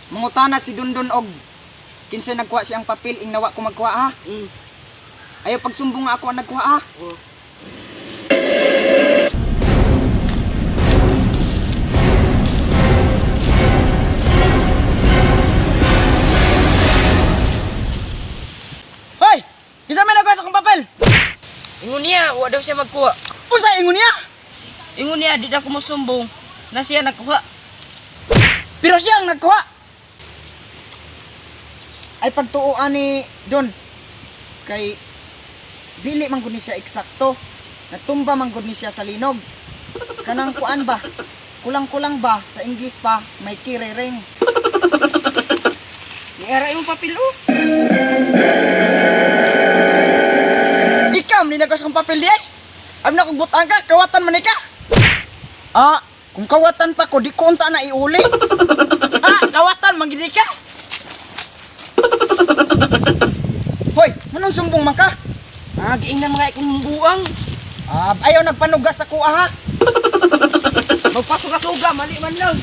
Mangutana si Dundon og kinsa nagkuha siyang papel ing nawa ko magkuha ha. Ayaw pagsumbong nga ako ang nagkuha ha. Oh. Hoy! Kinsa may nagkuha sa akong papel? Ingon niya, wa daw siya magkuha. Unsa ingon niya? Ingon niya, di daw ko mosumbong na siya nagkuha. Pero siya ang nagkuha. Ay pagtuo ani Don kay dili man gud ni siya eksakto. Natumba man gud ni siya sa linog. Kanang kuan ba? Kulang-kulang ba sa English pa may kirereng. Niara imong papel oh. Ikaw man nagkuha sa akong papel di ay. Am na kung butan ka, kawatan man ka. Ah, kung kawatan pa ko di ko unta na iuli. Ah, kawatan man gid ka. Hoy, manong sumbong man ka? Ah, giingnan mga ikong buang. Ah, ayaw nagpanugas sa kuha ha. Magpasuga-suga, mali man lang.